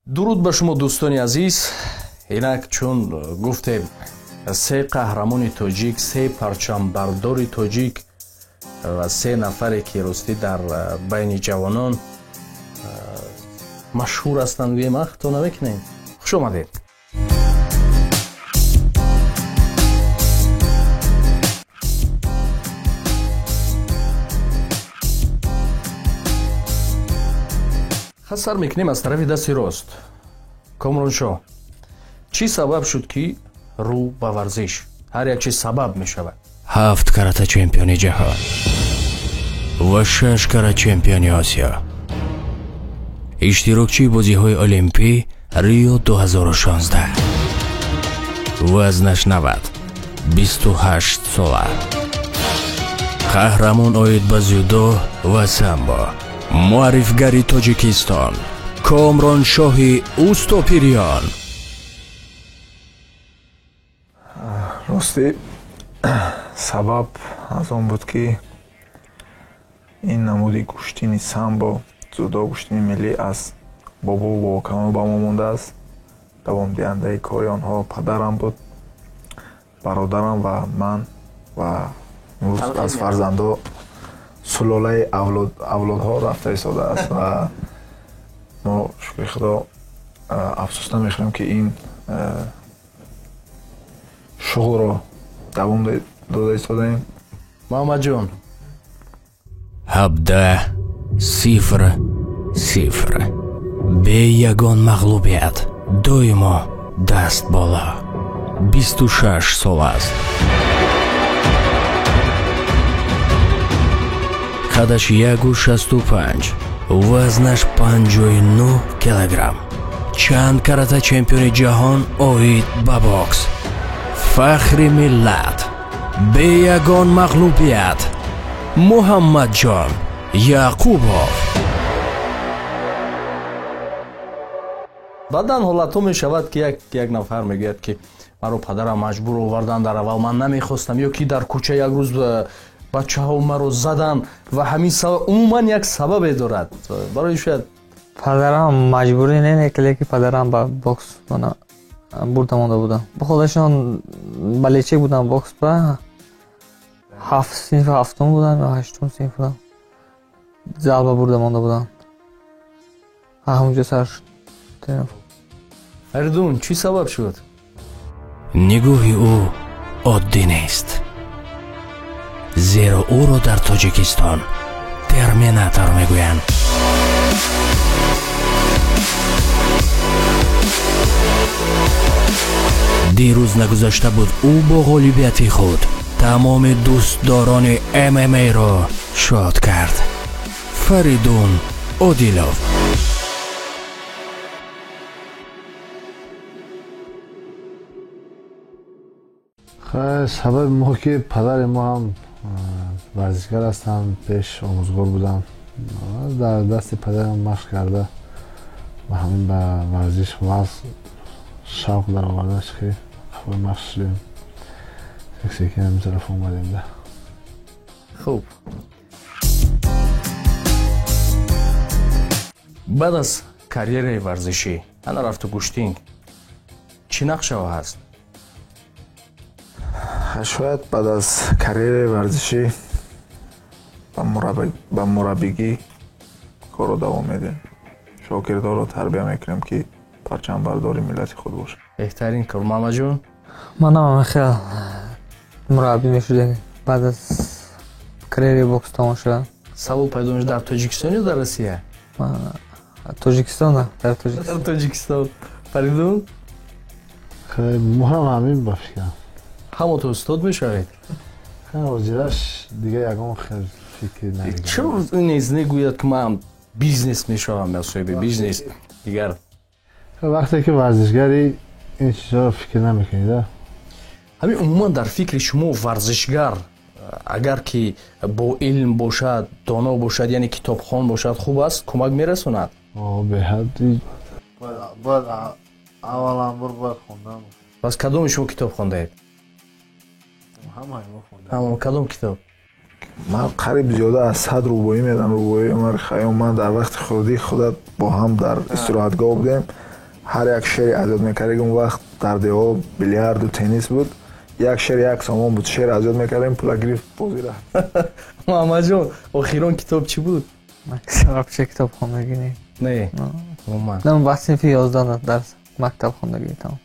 Дуруд ба шумо, дӯстони азиз. Инак, чун гуфтем, се қаҳрамони тоҷик, се парчамбардори тоҷик ва се нафаре, ки ростӣ дар байни ҷавонон машҳур ҳастанд, гӯем, хато намекунем. Хуш омадед. Сар мекунем аз тарафи дасти рост. Комроншоҳ, чӣ сабаб шуд, ки рӯ ба варзиш? Ҳар як чиз сабаб мешавад. Ҳафт карата чемпиони ҷаҳон ва шаш кара чемпиони Осиё, иштирокчии бозиҳои Олимпӣ Рио 2016, вазнаш 90, 28 сола, қаҳрамон оид ба дзюдо ва самбо, муаррифгари Тоҷикистон, Комроншоҳи Устопириён. Ростӣ, сабаб аз он буд, ки ин намуди гӯштини самбо, дзюдо, гӯштини миллӣ аз бобову бобокалон ба мо мондааст. Давомдиҳандаи кори онҳо падарам буд, бародарам ва ман, ва имрӯз аз фарзандо сулолаи авлодҳо рафта истодааст. Ва мо, шукри Худо, афсӯс намехӯрем, ки ин шуғлро давом дода истодаем. Муҳаммадҷон. 17-0-0, бе ягон мағлубият, доимо даст боло, 26 сол аст, қадаш 1,65, вазнаш 59 килограмм, чанд карата чемпиони ҷаҳон оид ба бокс, фахри миллат, бе ягон мағлубият, Муҳаммадҷон Яқубов. Баъдан ҳолатҳо мешавад, ки як нафар мегӯяд, ки маро падарам маҷбур овардан, дар аввал ман намехостам, ё ки дар кӯча як рӯз бачаҳо маро задан, ва ҳамин сабаб, умуман як сабабе дорад барои шояд. Падарам маҷбурӣ не, лекин падарам ба бокс бурда монда будам. Худашон балечек будам, бокс ба ҳафт синфи ҳафтум будам ё ҳаштум синф будам, залба бурда монда будам, ҳамонҷо сар шуд. Фаридун, чӣ сабаб шуд? Нигоҳи ӯ оддӣ нест, зеро ӯро дар Тоҷикистон Терминатор мегӯянд. Дирӯз нагузашта буд, ӯ бо ғолибияти худ тамоми дӯстдорони ММА-ро шод кард. Фаридун Одилов. Сабаби мо, ки падари мо ҳам варзишгар ҳастанд, пеш омӯзгор буданд, дар дасти падарам машқ карда, ба ҳамин ба варзиш ваз шавқ даровардаш, ки қафои машқ шудем, секин ҳамин тараф омадем да. Хуб, баъд аз карьераи варзишӣ, ана рафту гӯштинг, чӣ нақшаҳо ҳаст? Шояд баъд аз карьераи варзишӣ ба мураббигӣ корро давом медиҳем, шогирдонро тарбия мекунем, ки парчамбардори миллати худ бошад. Беҳтарин кор. Мамаҷон? Манам хел мураббӣ мешудем баъд аз карьераи бокс тамом шуда. Савол пайдо мешуд: дар Тоҷикистон ё дар Россия? Тоҷикистон, дар Тоҷикистон. Дар Тоҷикистон. Фаридун? Мо ҳам ҳамин ба фикрам. Ҳамото устод мешавед? Ҳозираш дига ягон хел фикр намекунам. Чаро низ негӯяд, ки ман бизнес мешавам ё соҳиби бизнес дигар? Вақте ки варзишгари, ин чизҳоро фикр намекунӣ да. Ҳамин умуман дар фикри шумо, варзишгар агар ки бо илм бошад, доно бошад, яъне китобхон бошад, хуб аст, кӯмак мерасонад? Беҳад. Бояд авваланбор бояд хондан. Пас кадоми шумо китоб хондаед? Ҳамаи мо хондаем. Ҳама кадом китоб? Ман қариб зиёда аз 100 рубоӣ медам, рубоии Умар Хайём. Ман дар вақти хурдӣ худат бо ҳам дар истироҳатгоҳ будем. Ҳар як шери азёд мекардем, он вақт дар деҳо билярду теннис буд, як шер як сомон буд, шер азёд мекардем, пула гирифт, бозӣ рафт. Муҳаммадҷон, охирон китоб чӣ буд? Вообще китоб хондагӣ не. Не, умуман? Не, вақт синфи 11 дар мактаб хондагӣ, тамом.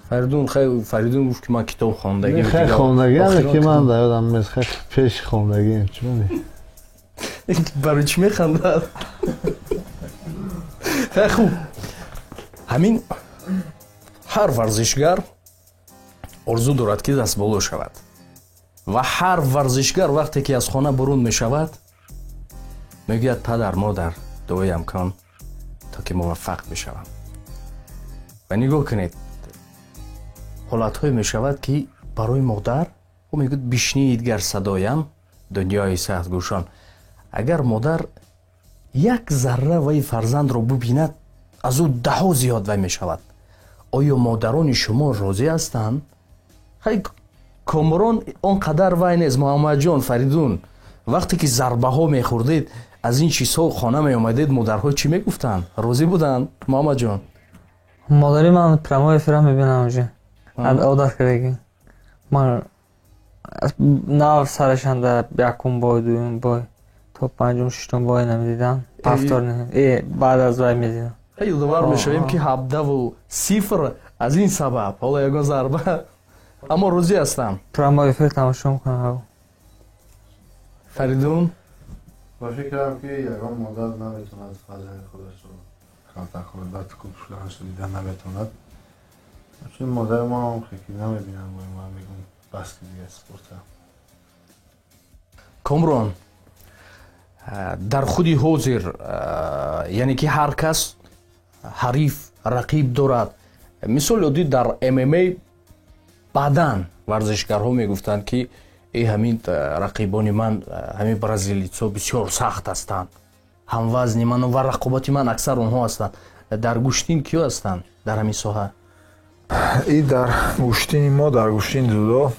Фаридун, хай, Фаридун гуфт, ки ман китоб хондагӣ. Хай, хондагӣ ки ман дар ёдам нест, хай, пеши хондагием чӣ мани. Барои чӣ механдад? Хай, хуб, ҳамин ҳар варзишгар орзу дорад, ки дастболо шавад, ва ҳар варзишгар вақте ки аз хона бурун мешавад, мегӯяд: «Падар, модар, дуоям кун, то ки муваффақ бишавам». Ва нигоҳ кунед, ҳолатҳое мешавад, ки барои модар ӯ мегӯяд: «Бишнид гар садоям дунёи сахтгӯшон». Агар модар як зарра вай фарзандро бубинад, аз ӯ даҳо зиёд вай мешавад. Оё модарони шумо розӣ ҳастанд? Хай, Комрон он қадар вай нест. Муҳаммадҷон, Фаридун, вақте ки зарбаҳо мехӯрдед, аз ин чизҳо хона меомадед, модарҳо чӣ мегуфтанд? Розӣ буданд, Муҳаммадҷон? Модари ман прямой эфира мебинам, уже одат кардагӣ. Ман нав сарашанда якум бой, дуюм бой, то панҷум, шиштум бой намедидам, повтор баъд аз вай медидам. Ёдовар мешавем, ки 17-0 аз ин сабаб ҳоло ягон зарба, аммо розӣ ҳастам. Прямой эфир тамошо мекунам. Фаридун? Ба фикрам, ки ягон модар наметавонад фарзанди худашро калтак хӯрд, баъд хуб шуданашро дида наметавонад. Чун модари мо ҳам ки намебинам, ман мегӯм, бас ки дига спорта. Комрон, дар худи ҳозир, яъне ки ҳар кас ҳариф, рақиб дорад. Мисоли оддӣ, дар ММА баъдан варзишгарҳо мегуфтанд, ки э, ҳамин рақибони ман, ҳамин бразилийцо бисёр сахт ҳастанд, ҳамвазни ман ва рақобати ман аксар онҳо ҳастанд. Дар гӯштин киё ҳастанд дар ҳамин соҳа? И дар гӯштини мо, дар гӯштини дзюдо,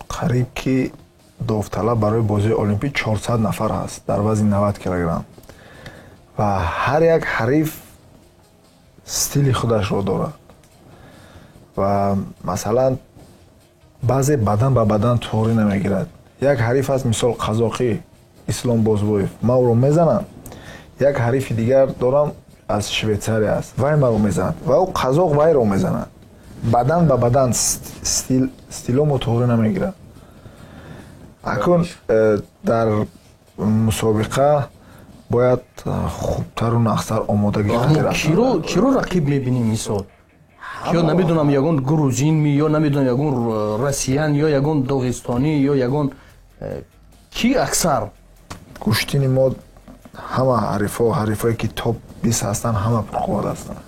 қариб ки довталаб барои бозии олимпӣ 400 нафар ҳаст дар вазни 90 килограмм, ва ҳар як ҳариф стили худашро дорад. Ва масалан, баъзе бадан ба бадан туғрӣ намегирад. Як ҳариф аст, мисол, қазоқӣ Ислом Бозбоев, ман ӯро мезанам. Як ҳарифи дигар дорам, аз Швейтсария аст, вай маро мезанад ва ӯ қазоқ вайро мезанад. Бадан ба бадан стиломо туғрӣ намегирад. Акун дар мусобиқа бояд хубтару нақстар омодагӣ. Киро рақиб мебинем, мисол, ё намедонам, ягон грузин, ё намедонам, ягон россиян, ё ягон доғистонӣ, ё ягон ки аксар? Гӯштини мо ҳама ҳарифҳо, ҳарифҳое ки топ 20 ҳастанд, ҳама пурқувват ҳастанд.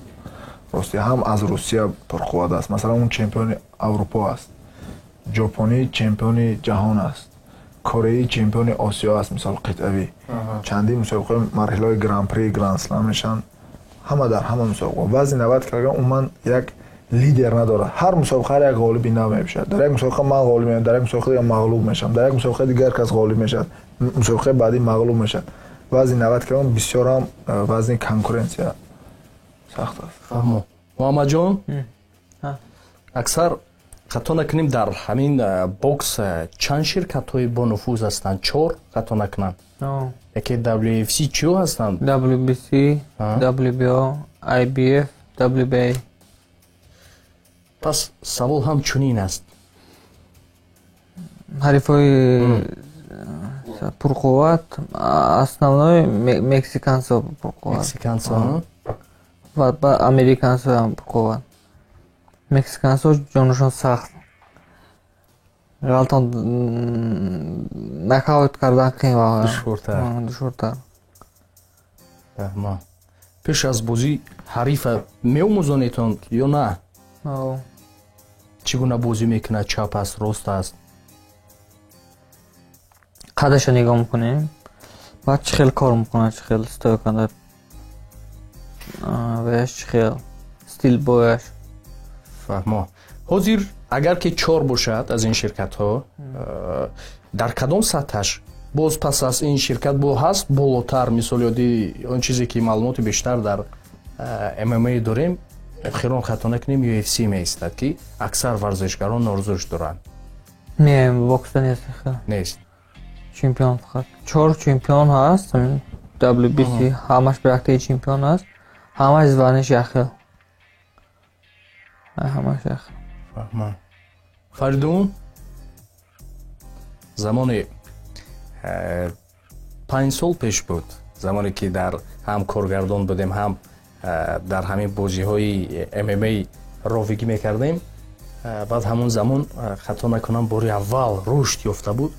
Рости, ҳам аз Русия пурқувват аст, масалан, он чемпиони Аврупо аст, ҷопонӣ чемпиони ҷаҳон аст, кореӣ чемпиони Осиё аст, мисол, қитъавӣ. Чандин мусобиқаи марҳилаҳои гран-при, гранд-слам мешаванд. Ҳама дар ҳама мусобиқа вазни 90 килограмм умуман як лидер надорад. Ҳар мусобиқа ҳар як ғолиби нав мебошад. Дар як мусобиқа ман ғолиб мешавам, дар як мусобиқа дигар мағлуб мешавам, дар як мусобиқа дигар кас ғолиб мешавад, мусобиқаи баъдӣ мағлуб мешавад. Вазни 90 килограмм бисёр ҳам вазни конкуренсия сахт аст. Фаҳмо. Муҳаммадҷон, аксар, хато накунем, дар ҳамин бокс чанд ширкатҳои бонуфуз ҳастанд? Чор, хато накунам. Яке WFC, чиё ҳастанд? WBC, WBO, IBF, WBA. Пас савол ҳам чунин аст. Ҳарифҳои пурқувват, основной мексиканцо пурқувват. Мексиканцо. Ва американцо ҳам пурқувват. Мексиканцо ҷонушон сахт, ғалтон, нокаут кардан қиин. Душвортар. Душвортар. Фаҳмо. Пеш аз бозӣ ҳарифа меомӯзонедтон ё на? Чӣ гуна бозӣ мекунад, чап аст, рост аст? Қадаша нигоҳ мекунем, баъд чӣ хел кор мекунад, чӣ хел стойкада ваяш, чӣ хел стил бояш. Фаҳмо. Ҳозир агар ки чор бошад аз ин ширкатҳо, дар кадом сатҳаш боз пас аз ин ширкат бо ҳаст болотар, мисол, ёди он чизе ки маълумоти бештар дар ММА дорем, хирон хато накунем, UFC меистад, ки аксар варзишгарон орзуш доранд. Не, боксда нест. Нест. Чемпион фақат. 4 чемпион ҳаст, WBC ҳамаш ба яктаи чемпион аст. Ҳамаш званиш яхел. Ҳамаш яхел. Фаҳмам. Фаридун, замони 5 сол пеш буд, замоне ки дар ҳам коргардон будем, ҳам дар ҳамин бозиҳои ММА ровигӣ мекардем. Баъд ҳамон замон, хато накунам, бори аввал рушд ёфта буд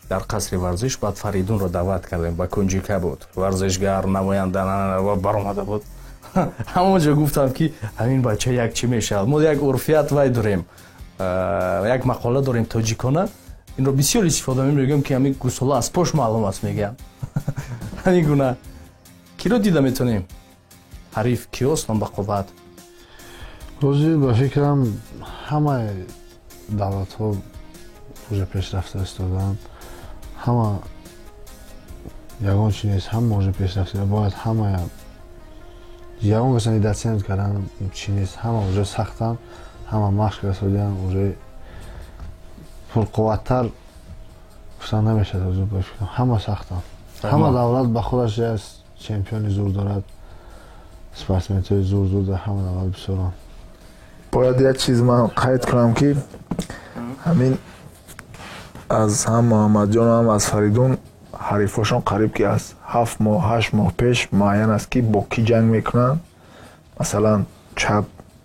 дар қасри варзиш. Баъд Фаридунро даъват кардем, ба Кунҷика буд, варзишгар, намоянда баромада буд. Ҳамон ҷо гуфтам, ки ҳамин бача як чӣ мешавад. Мо як урфият вай дорем, як мақола дорем тоҷикона, инро бисёр истифода мегӯям, ки ҳамин гусола аз пош маълум аст, мегӯям. Ҳамин гуна киро дида метавонем? Ҳариф киёст он ба қувват? Рӯзи ба фикрам ҳамаи давлатҳо уже пешрафта истодаанд. Ҳама ягон чи нест, ҳама уже пешрафта, бояд ҳама ягон каса недооценивать кардан чи нест, ҳама уже сахтанд, ҳама машқ расодианд, уже пурқувваттар гуфтан намешавад. Ба фикрам ҳама сахтанд, ҳама давлат ба худаш як чемпиони зур дорад, спортсменҳои зур зур дар ҳама давлат бисёранд. Бояд як чиз ман қайд кунам, ки ҳамин аз ҳам Муҳаммадҷон, ҳам аз Фаридун ҳарифошон қариб ки аз 7 моҳ, 8 моҳ пеш муайян аст, ки бо кӣ ҷанг мекунанд. Масалан, чап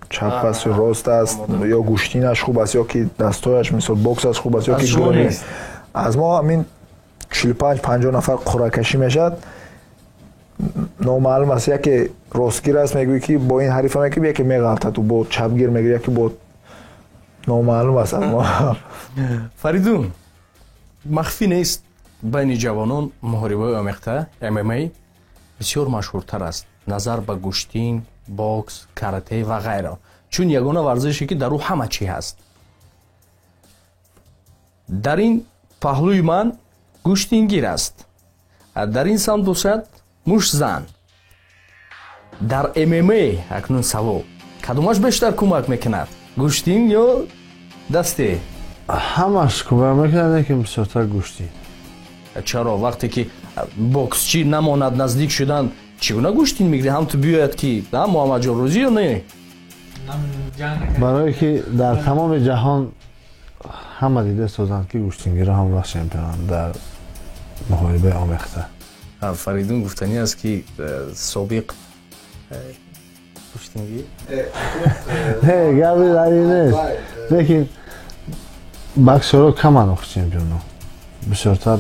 чап аст, рост аст, ё гӯштинаш хуб аст, ё ки дастҳояш, мисол, боксаш хуб аст, ё ки гӯни. Аз мо ҳамин 45-50 нафар қуръакашӣ мешавад, номаълум аст. Яке ростгир аст, мегӯӣ, ки бо ин ҳарифа мекунӣ, яке меғалтад, бо чапгир мегӯӣ, яке бо номаълум аст аз мо. Фаридун, махфӣ нест, байни ҷавонон муҳорибаи омехта ММА бисёр машҳуртар аст назар ба гӯштин, бокс, карате ва ғайра, чун ягона варзише, ки дар ӯ ҳама чӣ ҳаст. Дар ин паҳлӯи ман гӯштингир аст, дар ин самт бошад муштзан. Дар ММА акнун савол: кадомаш бештар кӯмак мекунад, гӯштин ё дасте? Ҳамаш кӯмак мекунад, лекин бисёртар гӯштин. Чаро? Вақте ки боксчӣ намонад наздик шудан, чӣ гуна гӯштин мегирӣ? Ҳам ту биёяд, ки Муҳаммадҷон рӯзӣ ё не? Барое ки дар тамоми ҷаҳон ҳама дида созанд, ки гӯштингиро ҳам вақт чемпионанд дар муҳорибаи омехта. Фаридун гуфтанӣ аст, ки собиқ гӯштингир. Не, габи дар ин нест, лекин боксёро каманд охи чемпионо, бисёртар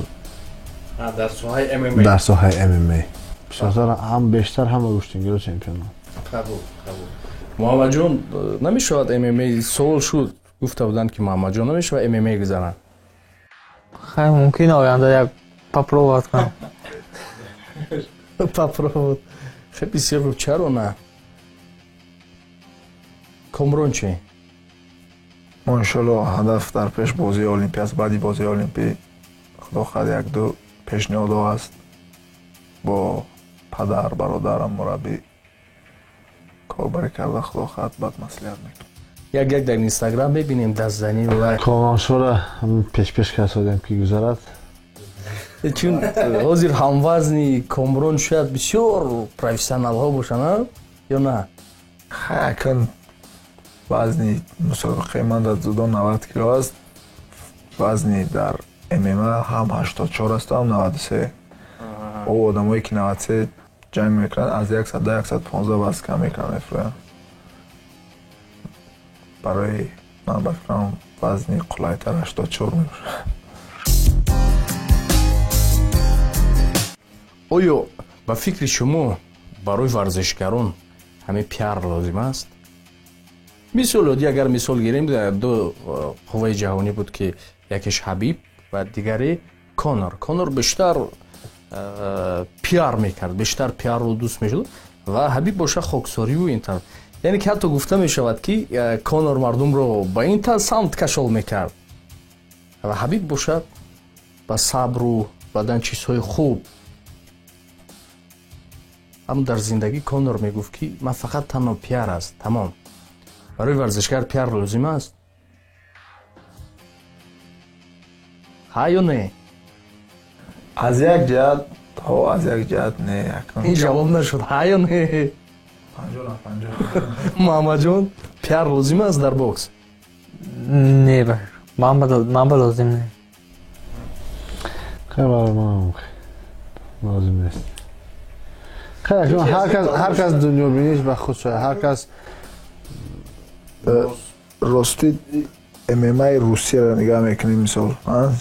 дар соҳаи ММА. Дар соҳаи ММА бисёртар ҳам бештар ҳама гӯштингиро чемпионанд. Қабул, қабул. Муҳаммадҷон, намешавад ММА? Савол шуд, гуфта буданд, ки Муҳаммадҷон намешавад ММА гузаранд. Хай, мумкин оянда як попробовать кунам. Попробовать. Хеле бисёр хуб, чаро на? Комрон чӣ? Мо иншолло ҳадаф дар пеш бозии Олимпӣ аст. Баъди бозии Олимпӣ, худо хоҳад, як-ду пешниҳодҳо аст. Бо падар, бародарам, мураббӣ корбарӣ карда, худо хоҳад, баъд маслиҳат мекунем. Як як дар Инстаграм мебинем дастзанӣ ва Комроншоро пешпеш кардем, ки гузарад. Чун ҳозир ҳамвазни Комрон шояд бисёр профессионалҳо бошанд, ё на? Хай, акн вазни мусобиқаи ман дар дзюдо 90 кило аст, вазни дар ММА ҳам 84 асту ҳам 93. О одамое, ки 93 ҷанг мекунанд, аз 110, 115 вазн кам мекунанд, мефурӯянд. Барои ман, ба фикрам, вазни қулайтар 84 мебошад. Оё ба фикри шумо барои варзишгарон ҳамин пиар лозим аст? Мисол оддӣ, агар мисол гирем, ду қувваи ҷаҳонӣ буд, ки якеш Ҳабиб ва дигаре Конор. Конор бештар пиар мекард, бештар пиарро дӯст мешуд, ва Ҳабиб боша хоксориву ин тараф. Яъне ки ҳатто гуфта мешавад, ки Конор мардумро ба ин самт кашол мекард ва Ҳабиб бошад ба сабру баъдан чизҳои хуб. Аммо дар зиндагӣ Конор мегуфт, ки ман фақат танҳо пиар аст, тамом. Барои варзишгар пиар лозим аст? Ҳа ё не? Аз як ҷиҳат ҳо, аз як ҷиҳат не. Ин ҷавоб нашуд. Ҳа ё не? 50-50. Муҳаммадҷон, пиар лозим аст дар бокс? Не, ман ба лозим не. Хеле барои ман лозим нест. Ҳар кас дунёбиниш ба худ шояд, ҳар кас. Рости ММАи Русияро нигаҳ мекунем, мисол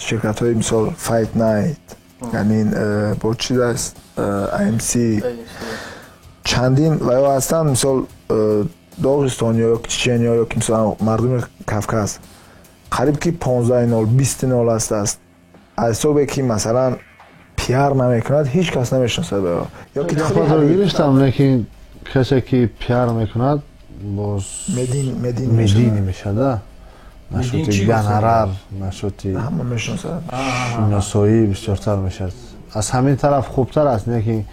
ширкатҳои мисол Fight Night, яъне бо чиз аст, AMC, чандин ва ё ҳастанд, мисол Доғистониё ё Чечениё ё ки мисол мардуми Кавказ қариб ки 15-0, 20-0 аст. Аз ҳисобе ки масалан пиар намекунад, ҳеҷ кас намешиносад ба ё. Ки гирифтам, лекин касе ки пиар мекунад боз медини мешавад, нашоти гонорар, нашоти ҳама мешиносад, шиносоӣ бисёртар мешавад. Аз ҳамин тараф хубтар аст, лекин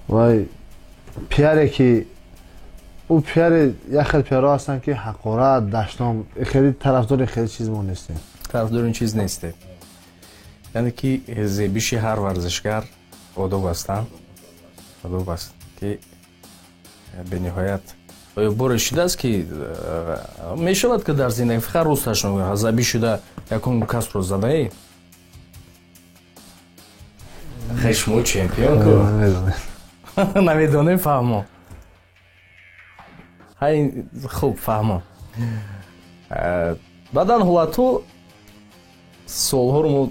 вай пиаре ки ӯ пиаре, як хел пиарҳо ҳастанд ки ҳақорат, дашном, хеле тарафдори хеле чиз мо нестем. Тарафдори ин чиз нестед. Яъне ки зебиши ҳар варзишгар одоб ҳастанд, одоб аст ки бениҳоят. Оё боре шудааст ки мешавад ки дар зиндагӣ фақат рӯсташ забӣ шуда якун касро задаед? Хе, шумо чемпион ку? Намедонем, фаҳмо. Ҳай, хуб, фаҳмо. Баъдан ҳолатҳо суолҳоро мо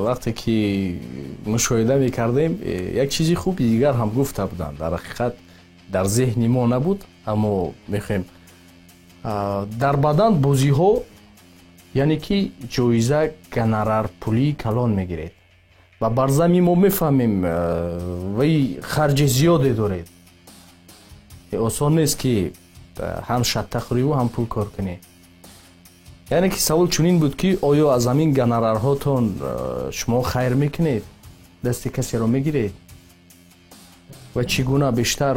вақте ки мушоҳида мекардем, як чизи хуби дигар ҳам гуфта буданд. Дар ҳақиқат дар зеҳни мо набуд, аммо мехоҳем дар бадан бозиҳо, яъне ки ҷоиза гонорар пулии калон мегиред ва бар замин мо мефаҳмем вай харҷи зиёде доред. Осон нест ки ҳам шатта хӯриву ҳам пул кор кунӣ. Яъне ки савол чунин буд ки оё аз ҳамин гонорарҳотон шумо хайр мекунед, дасти касеро мегиред ва чӣ гуна бештар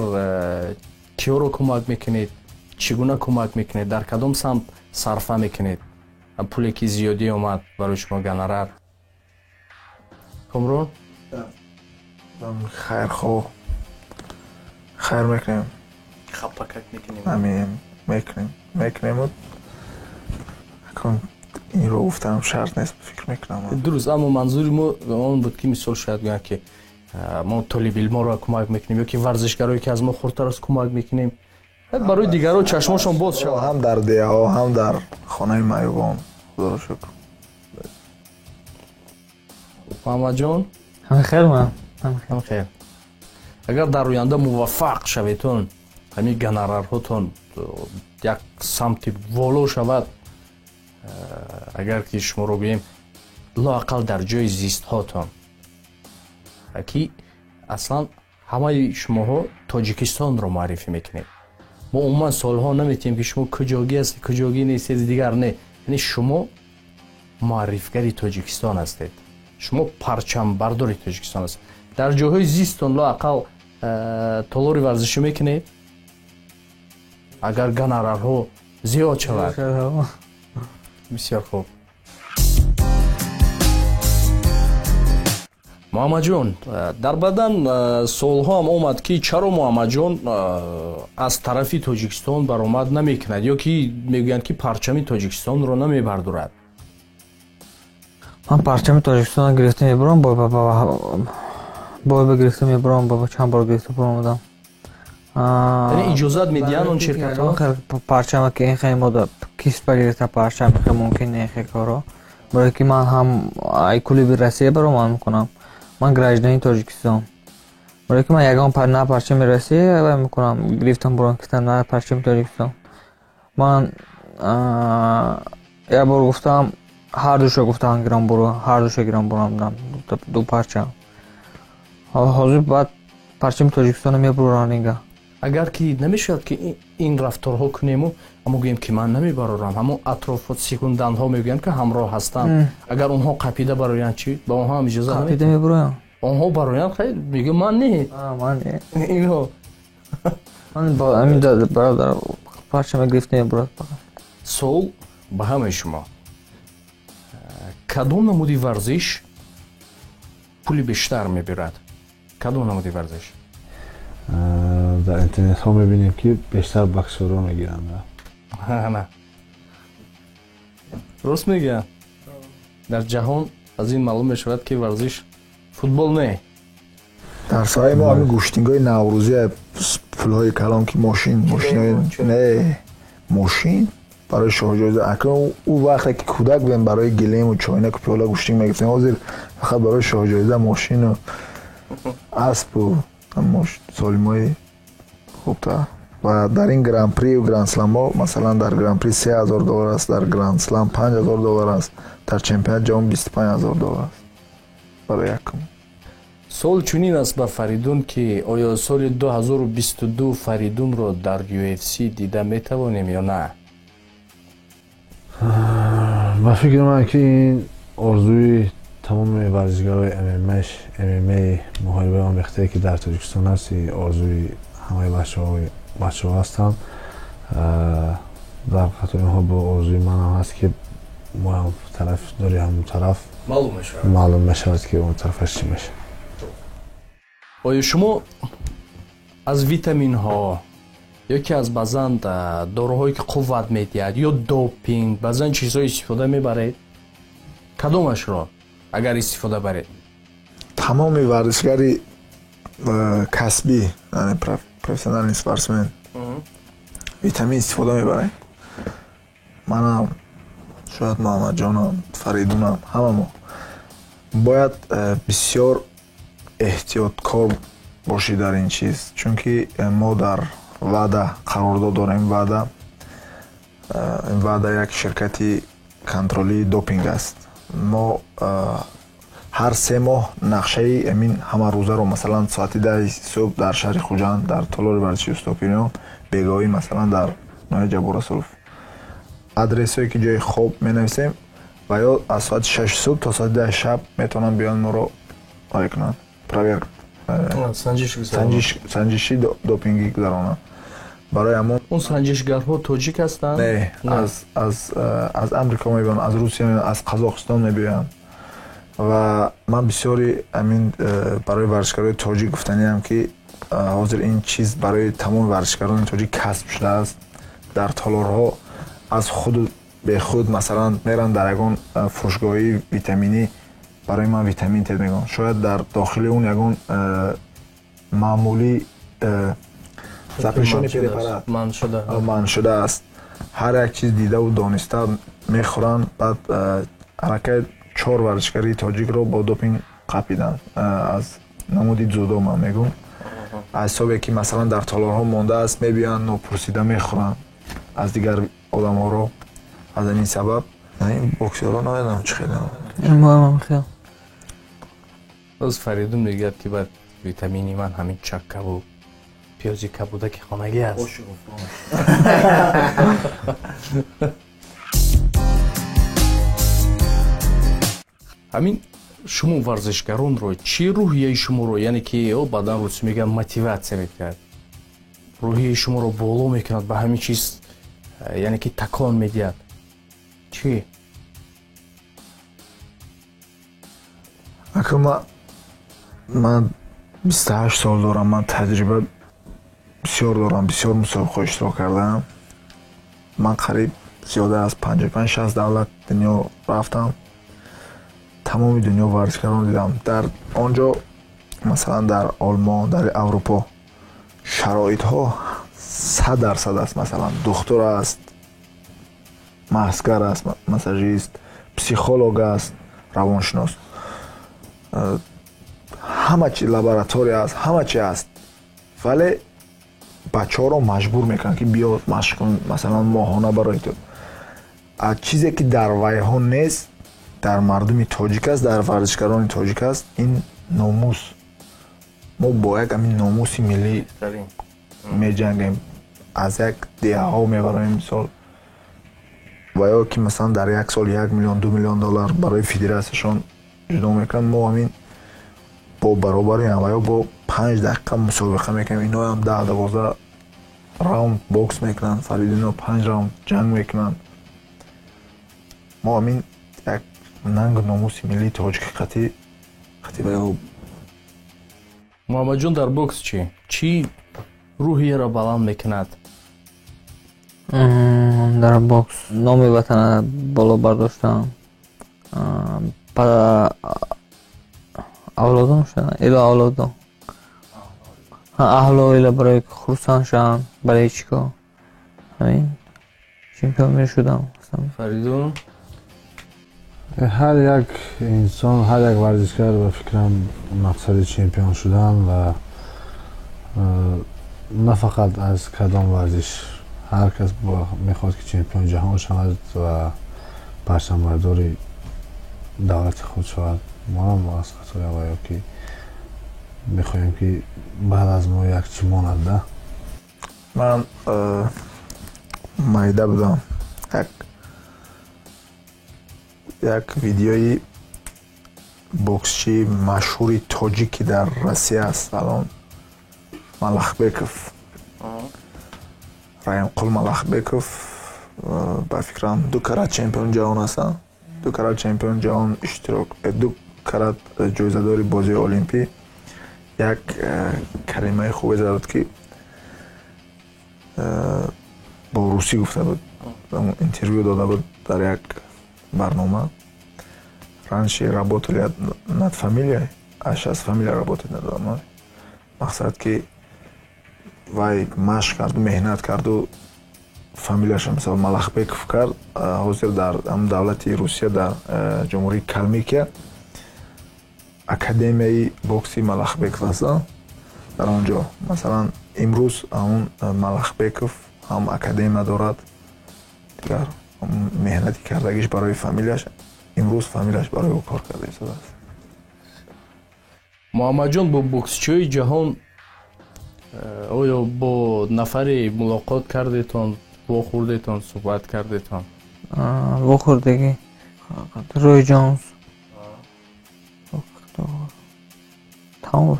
киёро кӯмак мекунед, чӣ гуна кӯмак мекунед, дар кадом самт сарфа мекунед пуле ки зиёдӣ омад барои шумо гонорар? Комрон? Хайрхоҳ хайр мекунем. Хапакак мекунем. Амин, мекунем, мекунем. Инро гуфтам шарт нест, фикр мекунам. Дуруст, аммо манзури мо он буд ки мисол шояд гӯянд ки мо толибилморо кӯмак мекунем ё ки варзишгарое ки аз мо хурдтар аст кӯмак мекунем. Барои дигарон чашмошон боз шавад. Ҳам дар деҳаҳо, ҳам дар хонаи маъюбон, худоро шукр. Муҳаммадҷон? Ҳамин хел ман. Ҳамин хел. Агар дар оянда муваффақ шаветон, ҳамин гонорарҳотон як самти воло шавад, агар ки шуморо гӯем лоақал дар ҷои зистҳотон, ки аслан ҳамаи шумоҳо Тоҷикистонро муаррифӣ мекунед. Мо умуман суолҳо наметиҳем ки шумо куҷогӣ ҳастед, куҷогӣ нестед, дигар не. Яъне шумо муаррифгари Тоҷикистон ҳастед, шумо парчамбардори Тоҷикистон ҳастед. Дар ҷойҳои зисттон лоақал толори варзишӣ мекунед, агар гонорарҳо зиёд шавад. Бисёр хуб. Муҳаммадҷон, дар бадан суолҳо ҳам омад ки чаро Муҳаммадҷон аз тарафи Тоҷикистон баромад намекунад ё ки мегӯянд ки парчами Тоҷикистонро намебардорад. Ман парчами Тоҷикистонро гирифта мебурам, бой ба гирифта мебурам, ба чанд бор гирифта буромадам. Яъне иҷозат медиҳанд он ширкатҳо? Парчама ки ин хел мода кисба гирифта парчам хел мумкин не хел коро. Барои ки ман ҳам ай клуби Россия баромад мекунам. Ман гражданини Тоҷикистон. Барои ки ман ягон на парчами Россия вай мекунам, гирифтам бурам гирифтам на парчами Тоҷикистон. Ман як бор гуфтам, ҳар душа гуфтам гирам буру, ҳар душа гирам бурам ду парчам. Ҳозир баъд парчами Тоҷикистонро мебурам инга. Агар ки намешавад ки ин рафторҳо кунему, аммо гӯем ки ман намебарорам, ҳамон атрофот секунданҳо мегӯянд ки ҳамроҳ ҳастанд. Агар онҳо қапида бароянд чӣ? Ба онҳо ҳам иҷоза қапида мебароянд. Онҳо бароянд, хайр, мегӯям ман не. Ман не. Инҳо Ман ҳамин бародар парчама гирифтем брат. Суол ба ҳамаи шумо. Кадом намуди варзиш пули бештар мебирад? Кадом намуди варзиш? Дар интернетҳо мебинем, ки бештар боксёрро мегиранд. На. Рост мегӯям. Дар ҷаҳон аз ин маълум мешавад, ки варзиш футбол не. Дар соҳаи мо ҳамин гӯштингҳои наврӯзӣ, пулҳои калон, ки мошин, мошинои не, мошин барои шоҳҷоиза. Акнун ӯ вақте ки кӯдак будем, барои гилему чойнаку пиёла гӯштинг мегирифтем. Ҳозир фақат барои шоҳҷоиза мошину аспу солимои хубтар. Ва дар ин гран-прию гранд-сламҳо, масалан, дар гран-при $3000 аст, дар гранд-слам $5000 аст, дар чемпионат ҷаҳон $25,000 аст барои якум. Суол чунин аст ба Фаридун, ки оё соли 2022 Фаридунро дар UFC дида метавонем ё на? Ба фикри ман, ки ин орзуи тамоми варзишгарои ММА, муҳорибаи омехтае, ки дар Тоҷикистон аст, орзуи ҳамаи бачаҳо ҳастанд. Дар қатори онҳо бо орзуи манам ҳаст, ки моам тарафдори ҳамон тараф. Маълум мешавад. Маълум мешавад, ки он тарафаш чӣ мешавад. Оё шумо аз витаминҳо ё ки аз баъзан доруҳое, ки қувват медиҳад, ё допинг, баъзан чизҳо истифода мебаред? Кадомашро агар истифода баред? Тамоми варзишгари касбӣ, яъне профессиональный спортсмен, витамин истифода мебарем. Манам, шояд Муҳаммадҷонам, Фаридунам, ҳамамо бояд бисёр эҳтиёткор бошӣ дар ин чиз, чунки мо дар ВАДА қарордод дорем. ВАДА, ВАДА як ширкати контролии допинг аст. Мо ҳар 3 моҳ нақшаи амин ҳамарӯзаро, масалан, соати 10 субҳ дар шаҳри Хуҷанд дар толори варзиши Устопириён, бегоҳӣ, масалан, дар ноҳияи Ҷаббор Расулов, адресҳое, ки ҷои хоб менависем, ва ё аз соати 6 субҳ то соати 10 шаб метавонанд биёянд, моро ой кунанд, проверка, санҷиши допингӣ гузаронанд. Барои ҳамон Он санҷишгарҳо тоҷик ҳастанд? Не, аз Амрико мебиёнд, аз Русия мебиёнд, аз Қазоқистон мебиёянд. Ва ман бисёри ҳамин барои варзишгарои тоҷик гуфтаниам, ки ҳозир ин чиз барои тамоми варзишгарони тоҷик касб шудааст. Дар толорҳо аз худу бехуд, масалан, меранд дар ягон фурӯшгоҳи витаминӣ, барои ман витамин тед мегӯянд. Шояд дар дохили он ягон маъмулӣ запрещённый препарат манъ шудааст. Ҳар як чиз дидаву дониста мехӯранд. Баъд аллакай чор варзишгари тоҷикро бо допинг қапиданд, аз намуди дзюдо ман мегӯм, аз ҳисобе ки, масалан, дар толорҳо мондааст, мебиёянд, нопурсида мехӯранд аз дигар одамҳоро. Аз ҳамин сабаб ин боксёрро намедонам чӣ хеле. Хел. Боз Фаридун мегӯяд, ки баъд витамини ман ҳамин чаккаву пиёзи кабудаки хонагӣ аст. Ҳамин шумо варзишгаронро чӣ рӯҳияи шуморо, яъне ки ё баъдан русӣ мегӯянд, мотиватсия мекунад, рӯҳияи шуморо боло мекунад, ба ҳамин чиз, яъне ки такон медиҳад, чӣ? Ака, ман 28 сол дорам, ман таҷриба бисёр дорам, бисёр мусобиқаҳо иштирок кардаам. Ман қариб зиёда аз 55-60 давлат дунё рафтам, тамоми дунё варзишгарон дидам. Дар он ҷо, масалан, дар Олмон, дар Аврупо шароитҳо 100% аст. Масалан, духтур аст, маскар аст, массажист, психолог аст, равоншинос, ҳама чи, лаборатория аст, ҳама чи аст. Вале бачаҳоро маҷбур мекунанд, ки биё машқ кун, масалан, моҳона барои ту. А чизе ки дар вайҳо нест, дар мардуми тоҷик аст, дар варзишгарони тоҷик аст, ин номус. Мо бо як ҳамин номуси миллӣ меҷангем, аз як деҳаҳо мебароем, мисол, ва ё ки, масалан, дар як сол 1 миллион, 2 миллион доллар барои федератсияшон ҷудо мекунанд. Мо ҳамин бо баробари ва ё бо 5 дақиқа мусобиқа мекунем, иноам 10-12 раунд бокс мекунанд, Фаридунино 5 раунд ҷанг мекунанд. Мо ҳамин як нангу номуси миллии тоҷики қатӣ ба ё. Муҳаммадҷон, дар бокс чӣ? Чӣ рӯҳияро баланд мекунад? Дар бокс номи ватана боло бардоштам, авлодом шудам, ило авлодом, аҳлу оила барои хурсанд шаванд, барои чӣ кор ҳамин чемпион мешудам. Фаридун? Ҳар як инсон, ҳар як варзишгар ба фикрам мақсади чемпион шудан ва на фақат аз кадом варзиш, ҳар кас мехоҳад ки чемпиони ҷаҳон шавад ва парчамбардори давлати худ шавад. Моам аз қатори аввалё ки мехоҳем ки баъд аз мо як чӣ монад да. Ман майда будам, як видеои боксчии машҳури тоҷик ки дар Россия аст алон, Малахбеков, Раимқул Малахбеков, ба фикрам 2 карат чемпиони ҷаҳон аст, 2 карат чемпиони ҷаҳон иштирок, 2 карат ҷоизадори бозии олимпӣ. Як калимаи хубе зада буд ки бо русӣ гуфта буд, интервю дода буд дар як барнома. Раньше работали над фамилией, а сейчас фамилия работает надо мной. Мақсад ки вай машқ карду, меҳнат карду, фамилияша мисол Малахбеков кард. Ҳозир дар ҳам давлати Русия, дар ҷумҳурии Калмикия академияи бокси Малахбеков аст. Дар он ҷо масалан имрӯз ҳамун Малахбеков ҳам академия дорад, дигар меҳнати кардагиш барои фамилияш, имрӯз фамилияш барои ӯ кор карда истодааст. Муҳаммадҷон, бо боксчиҳои ҷаҳон оё бо нафаре мулоқот кардетон, вохӯрдетон, суҳбат кардетон? Вохӯрдагӣ Рой Ҷонс. Тамом.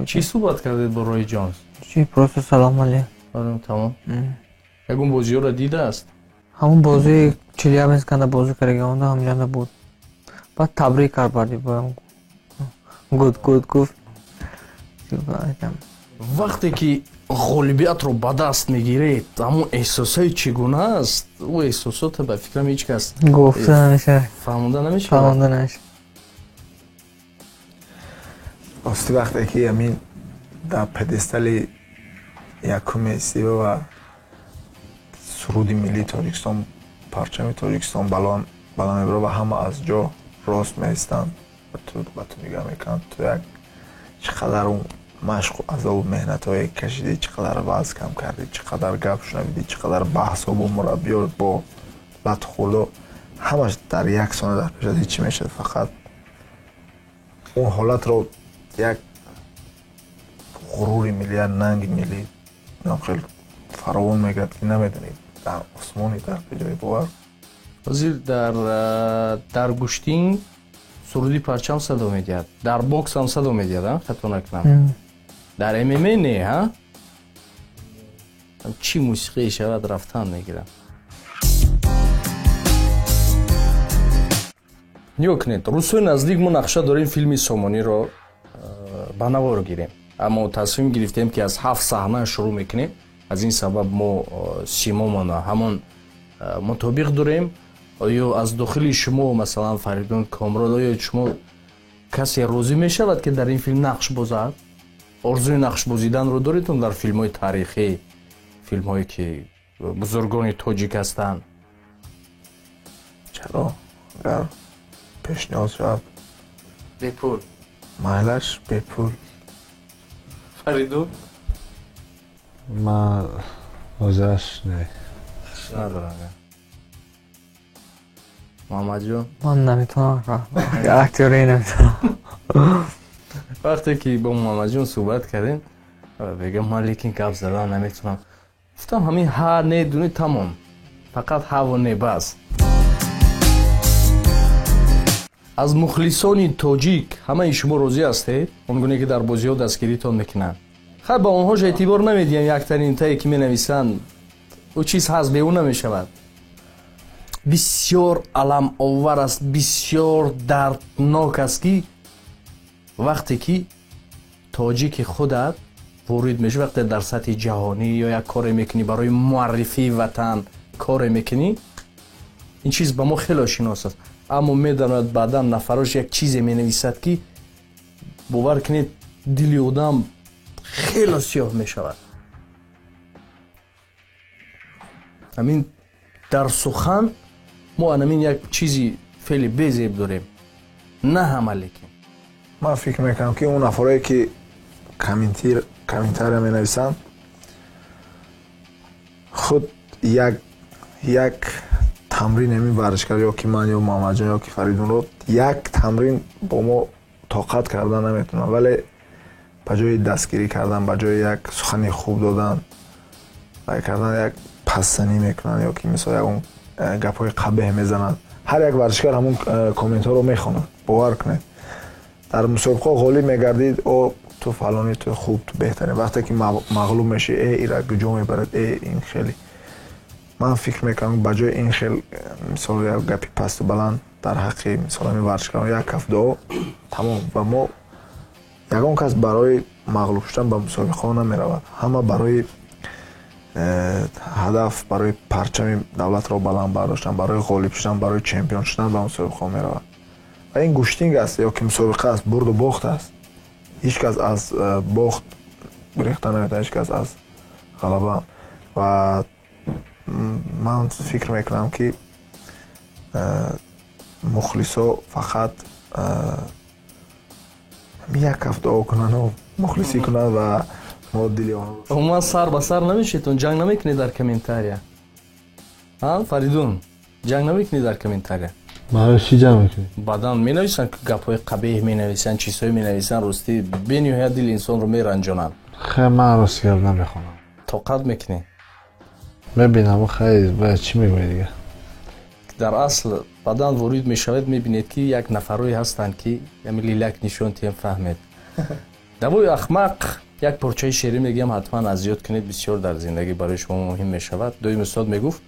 Чӣ суҳбат кардед бо Рой Ҷонс? Чӣ, просто салом алейкум. Тамом. Ягон бозиҳоро дидааст? Ҳамон бозии Челябинск канда бозӣ кардаги, онда ҳамҷанда буд. Баъд табрик кард, баъди good good гуфт. Вақте ки ғолибиятро ба даст мегиред, ҳамон эҳсосҳои чӣ гуна аст? Ӯ эҳсосото ба фикрам ҳеҷ кас гуфта намешавад, фаҳмонда намешавад. Фаҳмонда намешавад. Рости вақте ки ҳамин дар педестали якуми сива ва суруди миллии Тоҷикистон, парчами Тоҷикистон баланд мебарад ва ҳама аз ҷо рост меистанд ва ба ту нигоҳ мекунанд, ту як чӣ қадар машқу азобу меҳнатҳое кашидӣ, чӣ қадар вазн кам кардӣ, чӣ қадар гап шунавидӣ, чӣ қадар баҳсҳо бо мураббиё, бо латхӯрдо, ҳамаш дар як сония дар пешат ҳеҷ чӣ мешавад. Фақат он ҳолатро як ғурури миллӣ, як нанги миллӣ хеле фаровон мегардад ки намедонӣ дар осмони, дар куҷои бовар. Ҳозир дар гӯштин суруди парчам садо медиҳад, дар бокс ҳам садо медиҳад, хато накунам. Дар ММА не, ҳа? Чӣ мусиқие шавад рафтан мегирам. Нигоҳ кунед, рӯзҳои наздик мо нақша дорем филми Сомониро ба навор гирем, аммо тасмим гирифтем ки аз 7 саҳна шурӯъ мекунем. Аз ин сабаб мо симомона ҳамон мутобиқ дорем. Оё аз дохили шумо, масалан Фаридун, Комрон, оё шумо касе розӣ мешавад ки дар ин филм нақш бозад? Орзуи нақш бозиданро доредтон дар филмҳои таърихӣ, филмҳое ки бузургони тоҷик ҳастанд? Чаро? Агар пешниҳод шавад. Бепул. Майлаш бепул. Фаридун? Ман ҳозираш не. Надорам. Муҳаммадҷон? Ман наметавонам, актёре наметавонам. Вақте ки бо Муҳаммадҷон суҳбат кардем, мегӯям ман лекин гап задан наметавонам. Гуфтам ҳамин ҳа не дуни тамом, фақат ҳаву не бас. Аз мухлисони тоҷик ҳамаи шумо розӣ ҳастед, он гуне ки дар бозиҳо дастгиритон мекунанд? Хай, ба онҳош эътибор намедиҳем, яктаринтае ки менависанд, ӯ чиз ҳаст, бе ӯ намешавад. Бисёр аламовар аст, бисёр дарднок аст, ки вақте ки тоҷики худат ворид мешавӣ, вақте дар сатҳи ҷаҳонӣ ё як коре мекунӣ барои муаррифии ватан коре мекунӣ, ин чиз ба мо хеле шинос аст, аммо медонад баъдан нафарош як чизе менависад, ки бовар кунед, дили одам хеле сиёҳ мешавад. Ҳамин дар сухан мо анамин як чизи феъли безеб дорем, на ҳама, лекин ман фикр мекунам, ки он нафарое ки комментария менависанд, худ як тамрин ҳамин варзишгар ё ки ман ё Муҳаммадҷон ё ки Фаридунро як тамрин бо мо тоқат кардан наметавонанд, вале ба ҷои дастгирӣ кардан, ба ҷои як сухани хуб додан, вай кардан, як пасзанӣ мекунанд ё ки мисол ягон гапҳои қабеҳ мезананд. Ҳар як варзишгар ҳамон комментҳоро мехонад, бовар кунед. Дар мусобиқаҳо ғолиб мегардид, о ту фалонӣ, ту хуб, ту беҳтарин. Вақте ки мағлуб мешӣ, э ира куҷо мебарад, э ин хеле. Ман фикр мекунам, ба ҷои ин хел мисол як гапи пасту баланд дар ҳаққи мисол ҳамин варзишгарон як каф дуо тамом. Ва мо ягон кас барои мағлуб шудан ба мусобиқаҳо намеравад, ҳама барои ҳадаф, барои парчами давлатро баланд бардоштан, барои ғолиб шудан, барои чемпион шудан ба мусобиқаҳо меравад. Ва ин гӯштинг аст ё ки мусобиқа аст, бурду бохт аст. Ҳеҷ кас аз бохт гурехта наметавонад, ҳеҷ кас аз ғалаба. Ва ман фикр мекунам, ки мухлисо фақат як каф дуо кунанду мухлисӣ кунанд ва мо дили онҳо. Умуман сар ба сар намешедтон, ҷанг намекунед дар комментария? Фаридун, ҷанг намекунед дар комментария? Барои чӣ ҷанг мекунӣ? Баъдан менависанд, гапҳои қабеҳ менависанд, чизҳое менависанд, ростӣ бениҳоят дили инсонро меранҷонанд. Хай, ман рости гап намехонам. Тоқат мекунӣ? Мебинам, хай, бояд чӣ мегӯӣ дигар? Дар асл баъдан ворид мешавед, мебинед, ки як нафарое ҳастанд, ки ами лилак нишон тием, фаҳмед. Давои ахмақ як порчаи шеърӣ мегӯям, ҳатман аз ёд кунед, бисёр дар зиндагӣ барои шумо муҳим мешавад. Доим устод мегуфт: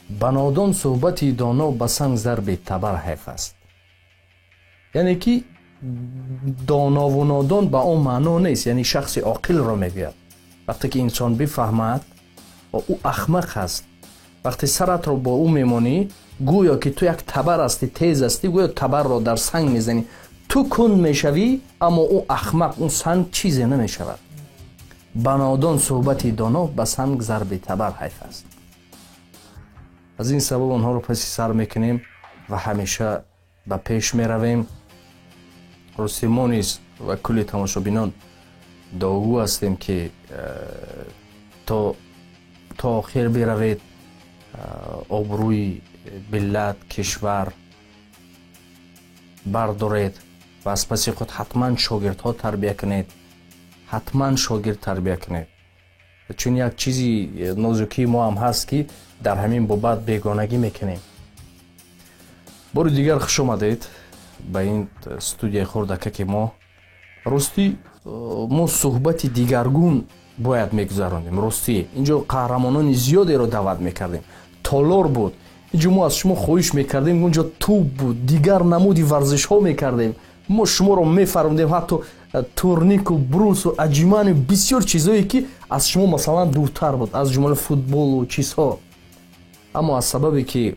ба нодон суҳбати доно ба санг зарби табар ҳайф аст. Яъне ки донову нодон ба он маъно нест, яъне шахси оқилро мегӯяд. Вақте ки инсон бифаҳмад, ӯ ахмақ аст. Вақте саратро бо ӯ мемонӣ, гӯё ки ту як табар ҳастӣ, тез ҳастӣ, гӯё табарро дар санг мезанӣ, ту кунд мешавӣ, аммо ӯ ахмақ, он санг чизе намешавад. Ба нодон суҳбати доно ба санг зарби табар ҳайф аст. Аз ин сабаб онҳоро паси сар мекунем ва ҳамеша ба пеш меравем. Рости мо низ ва кулли тамошобинон дуогӯ ҳастем, ки то охир биравед, обрӯи миллат, кишвар бардоред ва аз паси худ ҳатман шогирдҳо тарбия кунед, ҳатман шогирд тарбия кунед. Чун як чизи нозукии мо ҳам ҳаст, ки дар ҳамин бобат бегонагӣ мекунем. Бори дигар хуш омадед ба ин студияи хурдакаки мо. Ростӣ мо суҳбати дигаргун бояд мегузаронем. Ростӣ инҷо қаҳрамонони зиёдеро даъват мекардем, толор буд, инҷо мо аз шумо хоҳиш мекардем, унҷо тӯб буд, дигар намуди варзишҳо мекардем, мо шуморо мефармудем, ҳатто турнику, брусу, аҷиману бисёр чизое, ки аз шумо масалан дуртар буд, аз ҷумла футболу чизҳо. Аммо аз сабабе ки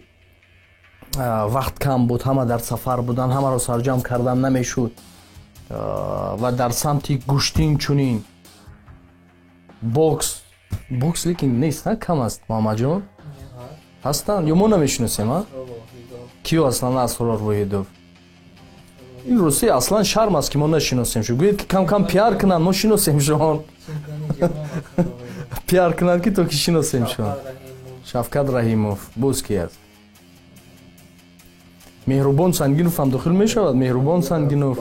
вақт кам буд, ҳама дар сафар буданд, ҳамаро сарҷамъ кардан намешуд ва дар самти гӯштин чунин бокс лекин нест, кам аст. Муҳаммадҷон ҳастанд ё мо намешиносем? Киё аслан? Асрор Воҳидов. Ин русия аслан шарм аст, ки мо нашиносем. Шу гӯед, ки кам-кам пиар кунанд, мо шиносем шон. Пиар кунанд, ки то ки шиносем шон. Шавкат Раҳимов боз ки аст? Меҳрубон Сангинов ҳам дохил мешавад. Меҳрубон Сангинов,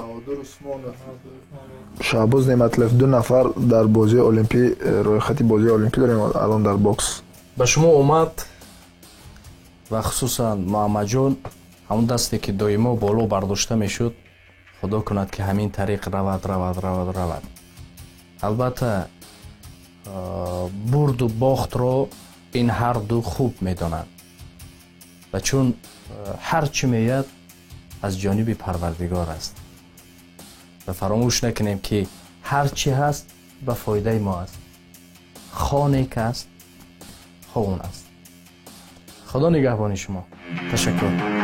Шаҳбоз Неъматлев, ду нафар дар бозии олимпӣ, рӯйхати бозии олимпӣ дорем алон дар бокс. Ба шумо омад ва хусусан Муҳаммадҷон. Ҳамон дасте ки доимо боло бардошта мешуд, Худо кунад, ки ҳамин тариқ равад, равад, равад, равад. Албатта, бурду бохтро ин ҳарду хуб медонанд ва чун ҳар чӣ меояд, аз ҷониби Парвардигор аст ва фаромӯш накунем, ки ҳар чӣ ҳаст, ба фоидаи мо аст, хо нек аст, хо он аст. Худо нигаҳбони шумо. Ташаккур.